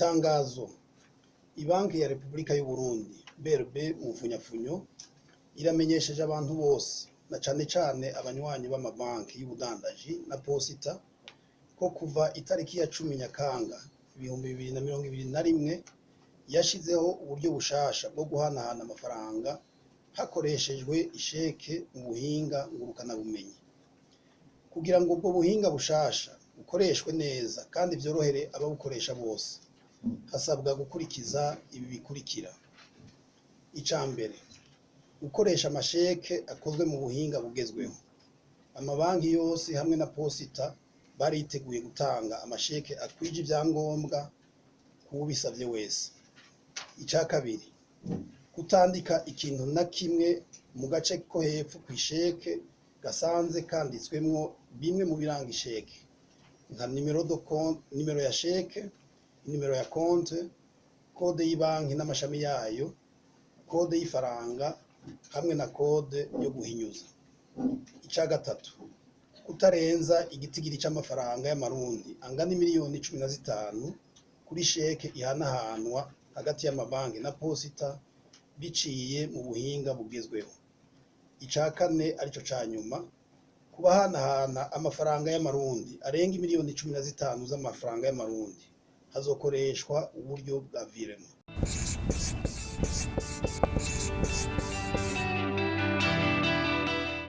Itangazo: Ibanki ya Repubulika y'Uburundi, BRB mu mfunyafunyo, iramenyesheje abantu bose na cane cane abanywanyi b'amabanki y'ubudandaji na posita ko kuva itariki ya 10 Nyakanga 2021 yashizeho uburyo bushasha bwo guhanahana amafaranga hakoreshejwe isheke mu buhinga ngurukanabumenyi. Kugira ngo ubwo buhinga bushasha bukoreshwe neza kandi vyorohere ababukoresha bose, hasabwa gukurikiza ibi bikurikira: Ica mbere, gukoresha amasheke akozwe mu buhinga bugezweho. Amabanki yose hamwe na posita bariteguye gutanga amasheke akwije ivyangombwa kuwubisavye wese. Ica kabiri, kutandika ikintu na kimwe mu gace ko hepfo kw'isheke gasanze kanditswemwo bimwe mu biranga isheke nka nimero de compte, nimero ya sheke, nimero ya konte, kode y'ibanki n'amashami yayo, kode y'ifaranga hamwe na kode yo guhinyuza. Ica gatatu, kutarenza igitigiri c'amafaranga y'amarundi angana imiliyoni 15 kuri sheke ihanahanwa hagati y'amabanki na posita biciye mu buhinga bugezweho. Ica kane arico ca nyuma, kubahanahana amafaranga y'amarundi arenga imiliyoni 15 z'amafaranga y'amarundi hazokoreshwa uburyo bwa virement.